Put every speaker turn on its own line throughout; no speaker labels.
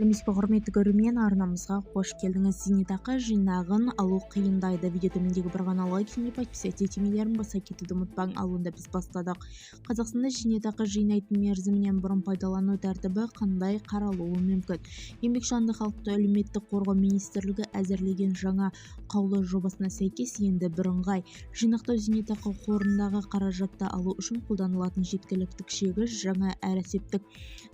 Сәлеметсіз бе, құрметті көрермен! Арнамызға қош келдіңіз! Зейнетақы жинағын алу қиындайды. Видео төмендегі бір ғана лайк және подписаться түймелерін баса кетуді ұмытпаң. Ал онда біз бастадық. Қазақстанда зейнетақы жинайтын мерзімінен бұрын пайдалану тәртібі қандай қаралуы мүмкін? Еңбек және халықты әлеуметтік қорғау министрлігі әзірлеген жаңа қаулы жобасына сәйкес, енді бірыңғай жинақтау зейнетақы қорындағы қаражатты алу үшін қолданылатын жеткіліктік шегі жаңа есептік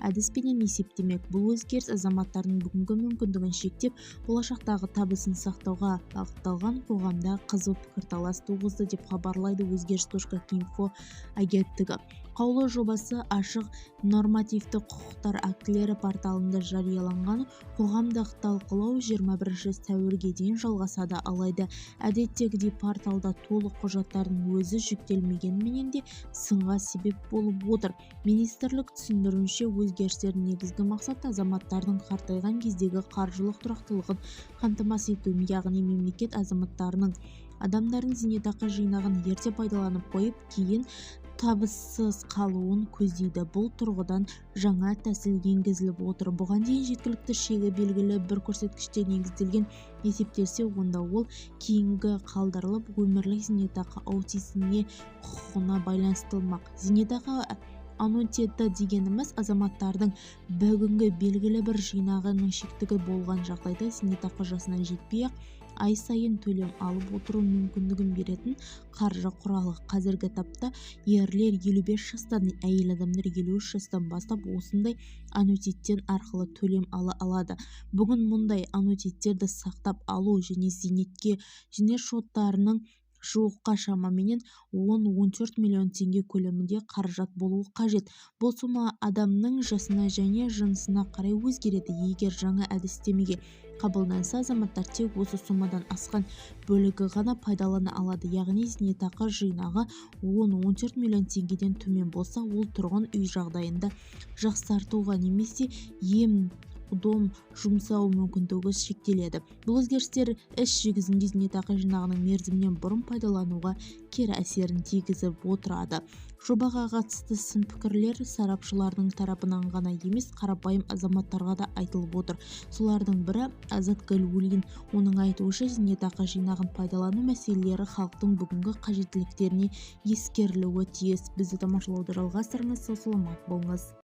әдіспенен есептемек. Бұл өзгеріс азаматтардың бүгінгі мүмкіндігін шектеп, болашақтағы табысын сақтауға бағытталған қоғамда қызу пікірталас туғызды, деп хабарлайды Өзгеріс.инфо агенттігі. Қаулы жобасы ашық нормативті құқықтар актілері порталында жарияланған. Қоғамдық талқылау 21 сәуірге дейін жалғасады. Алайда әдеттегідей порталда толық құжаттардың өзі жүктелмегенімен де сынға себеп болып отыр. Министрлік түсіндіруінше, өзгерістердің негізгі мақсаты азаматтардың қартайған кездегі қаржылық тұрақтылығын қамтамасыз ету. Яғни мемлекет азаматтарының адамдардың зейнетақы жинағын ерте пайдаланып қойып, кейін табыссыз қалуын көздейді. Бұл тұрғыдан жаңа тәсіл енгізіліп отыр. Бұған дейін жеткілікті шегі белгілі бір көрсеткіште негізделген есептелсе, онда ол кейінгі қалдырылып, өмірлік зейнетақы аннуитетіне құқығына байланыстырылмақ. Зейнетақы аннуитеті дегеніміз – азаматтардың бүгінгі белгілі бір жинағының шектігі болған жағдайда зейнетақы жасына жетпей-ақ ай сайын төлем алып отыру мүмкіндігін беретін қаржы құралы. Қазіргі тапта ерлер 55 жастан, әйел адамдар 53 жастан бастап осындай аннуитеттер арқылы төлем ала алады. Бүгін мұндай аннуитеттерді сақтап алу және зейнет шоттарының жуыққа шамамен 10-14 миллион теңге көлемінде қаражат болуы қажет. Бұл сома адамның жасына және жынысына қарай өзгереді. Егер жаңа әдістемеге қабылданса, азаматтар тек осы сомадан асқан бөлігі ғана пайдалана алады. Яғни зейнетақы жинағы 10-14 миллион теңгеден төмен болса, ол тұрғын үй жағдайында жақсартуға немесе ем-дом жұмсау мүмкіндігі шектеледі. Бұл өзгерістер іс жүзінде зейнетақы жинағының мерзімінен бұрын пайдалануға кері әсерін тигізіп отырады. Жобаға қатысты сын пікірлер сарапшылардың тарапынан ғана емес, қарапайым азаматтарға да айтылып отыр. Солардың бірі – Азат Галиуллин. Оның айтуынша, зейнетақы жинағын пайдалану мәселелері халықтың бүгінгі қажеттіліктеріне ескерілуі тиіс. Бізді тамашалауды жалғастырыңыз! Сау-саламат болыңыз!